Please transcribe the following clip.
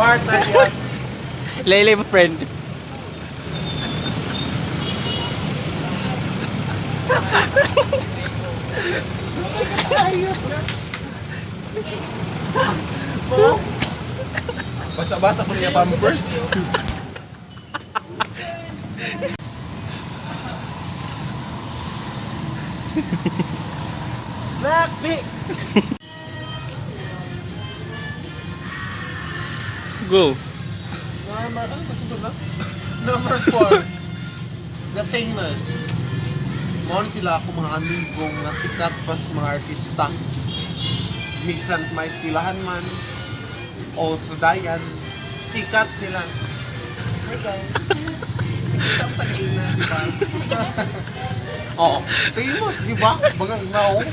Smart targets. Laylay mo, friend. Basa-basa ko niya pampers. Blackpink! Go. Number, ano ba sugod na? Number 4. The famous. Mao ni sila ako mga amigo nga sikat pa sa mga artista. Misan maiskilahan man o sa dayan, sikat sila. Hi guys. Nakita ko tagaina, di ba? Oo. Famous, di ba? Bagang naong.